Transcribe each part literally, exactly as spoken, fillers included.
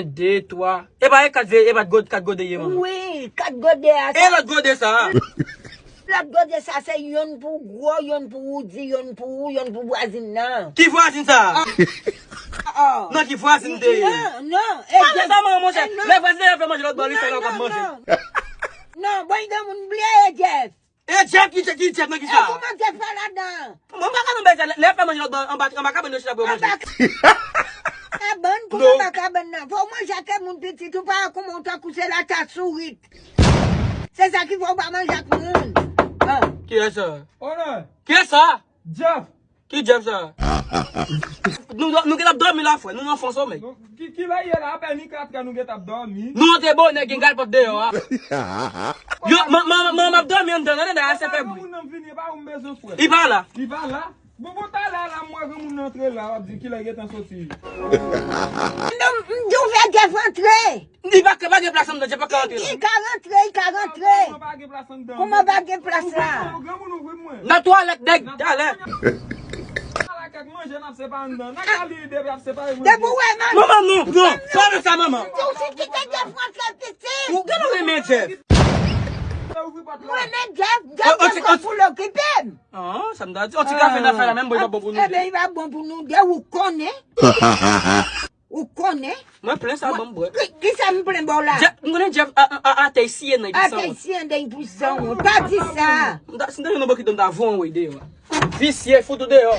De, twa. E pa e kat ve, e pa kat gode ye, manman. Wi, kat gode a. E sa lòt gode sa a? Lòt gode sa se yonn pou gwo, yonn pou woudi, yonn pou ou, yonn pou vwazin nan. Ki vwazin sa a? Ah. Nan ki vwazin te ye? Non, non. E sa, manman, monchè. Lè vwazin nan fè manje lòt bò, li fè la w k ap manje. Non, non, non. Non, bon, gen moun bliye e Jeff. E Jeff ki, ki Jeff nan ki sa? E kòman Jeff fè ladan? Mwen pa ka nan bagay sa, lè, lè fè manje lòt bò, anba, anba kabann yo chita pou yo manje. Anba kabann, kòman anba kabann nan? Fò w manje ak moun pitit, ou pa wè kòman w tankou se lata sourit. Se sa ki fè w pa manje ak moun. Ah. Kiyès sa? Honor. Kiyès sa? Jeff. Ki Jeff sa? Nou, nou gen ap dòmi la, frè. Nou nan fon somèy. Ki, ki lè ye la? Apèn ni katrè nou gen t ap dòmi. Nou antre bonè, gen galpòt deyò a. Yo, man, man, man, m ap dòmi anndan, nan, nan, nan, se fè bri. Granmoun nan vini, e pa ou m bezwen, frè. Li pa la. Li pa la. Bon, bon, talè la, m wè granmoun nan antre la, w ap di ki lè gentan soti. Non, m di w fè Jeff antre. Li pa, pa gen plas anndan, Jeff pa ka antre la. Li ka rantre, li ka rantre. Kòman pa gen plas anndan? Kòman pa gen plas la? Granmoun ouvri mwen. Nan twalèt, nèg, talè. Ala kèk manje n ap separe anndan. Nan ka li depi ap separe manje. Depi w wè manje. Manman, non, non. Pa fè sa, manman. Ou si kite Jeff rantre piti. Ou gen nou renmen Jeff. Mwen renmen Jeff, Jeff gen kòb pou l okipe m. Ah, sa m ta di. On ti kafe n ap fè la menm, bon, li pa bon pou nou de. Ebyen, li pa bon pou nou de, ou konnen. Ou konnen? Mwen plen sa, ban m bwè. Ki, ki sa m plen ba w la? Jeff, m konnen Jeff a, a, a, atè siye nan pwisan. Atè siye nan pwisan, ou pa di sa. M ta, si m ta jwenn yon bò ki do m ta voye w deyò. Visye, fout ou deyò.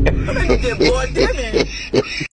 Mwen debòde, men.